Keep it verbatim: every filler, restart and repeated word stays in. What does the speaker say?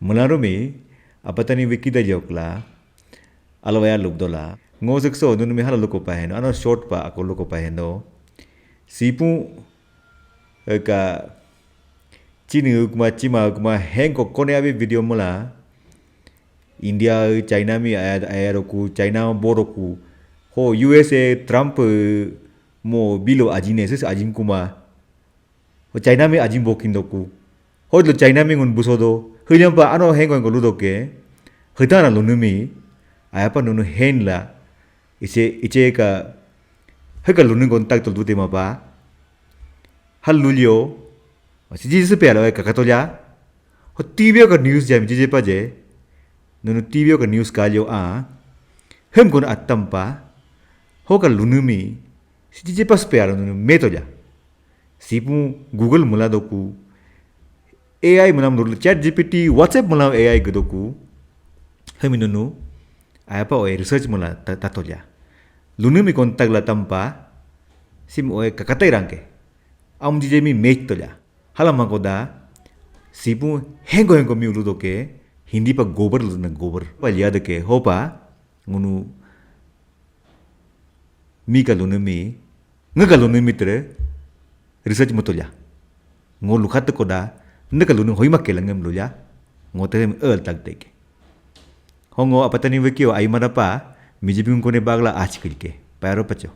Mularumi, apatani wiki da jokla, alwaya lubdola. Ngo sekso nunumi hala luko paheno, ano short pa ako luko paheno. Sipu ka chini ukma chima ukma henko kone abi video mula. India, China mi aya- ayaroku, China boroku. Ho U S A Trump mo bilo ajine sis ajin kuma. Ho China mi ajin bokin doku. Ho lo China mi ngun busodo. Hilyampa ano hengo hengo ludo ke. Hitana lunumi. Ayapa nunu hen la. Iche iche ka. Heka lunu kon tak tol dute mapa. Hal lulio. Siji sepe alo ka katolia. Ho T V ka news jam jije pa je. Nunu T V ka news kalio a. Hem kon atam pa. Ho ka lunumi. Siji je pa sepe alo nunu metolia. Sipu Google mula doku. A I mula mula Chat G P T, WhatsApp mula A I gedoku. Hemi nunu. Ayapa oe research mula ta- tatolia. Lunumi kontak la tampa. Sim oe kakatai rangke. Am jije mi mech tolia. Hala makoda. Sipu hengo hengo mi uludo ke. Hindi pa gobar luna gobar. Pa liada ke hopa. Ngunu mi ka lunumi. Nge ka lunumi tere. Research mutolia. Ngo lukhat koda. Nde ka lunu hoima kelangem lulia. Ngo tere el tak teke. Hongo apatani wekio aimada pa. Mijibing kone bagla achikil ke. Pairo pacho.